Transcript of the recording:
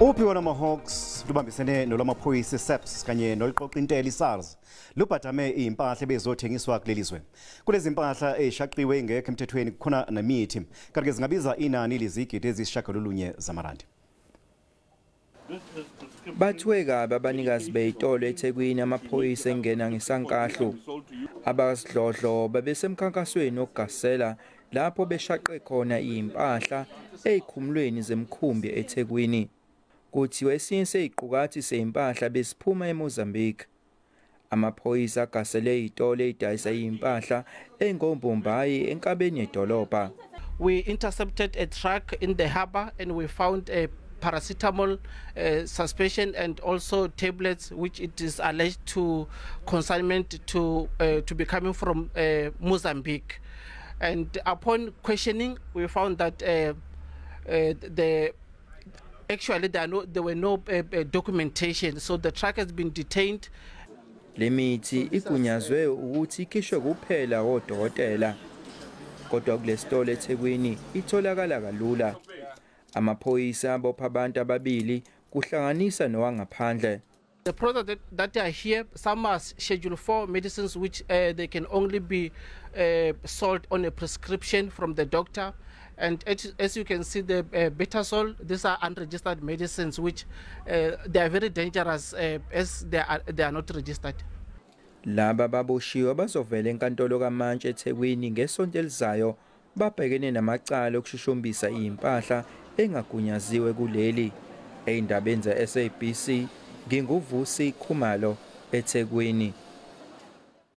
Uphiko lwama-Hawks lubambisene nolwamaphoyisa SAPS kanye noluqoqa intela iSARS lubhadame izimpahla ebezothengiswa kuleli zwe. Kulezi mpahla ezishaqiwe ngekho emthethweni kukhona nemithi, kanti zingabiza inani lezigidi eziyisishiyagalolunye zamarandi. Bathiwe kabi abanikazi beyitolo eThekwini amaphoyisa engena ngesankahlu. Abasidlodlo babesemkhankasweni wokugasela lapho beshaqe khona izimpahla ezikhumulweni zemkhumbi eThekwini. Kuthiwa esinye seziqukathi sezimpahla besiphuma eMozambique. Amaphoyisa agasele izitolo ezidayisa izimpahla engombombayi enkabeni yedolobha. We intercepted a truck in the harbor and we found a paracetamol suspension and also tablets, which it is alleged to consignment to be coming from Mozambique. And upon questioning, we found that the actually there were no documentation, so the truck has been detained. Le mithi igunyazwe ukuthi ikhishwe kuphela odokotela, kodwa kulesitolo eThekwini itholakala kalula. Amaphoyisa abopha abantu ababili kuhlanganisa nowangaphandle. The products that are here, some are Schedule 4 medicines, which they can only be sold on a prescription from the doctor. And as you can see, the Betasol, these are unregistered medicines, which they are very dangerous as they are not registered. Laba baboshiwe bazovela enkantolo kaMantshi eThekwini ngesonto elizayo, babhekene namacala okushushumbisa izimpahla engagunyaziwe kuleli. Eyindabeni ze-SABC, nginguVusi Khumalo eThekwini.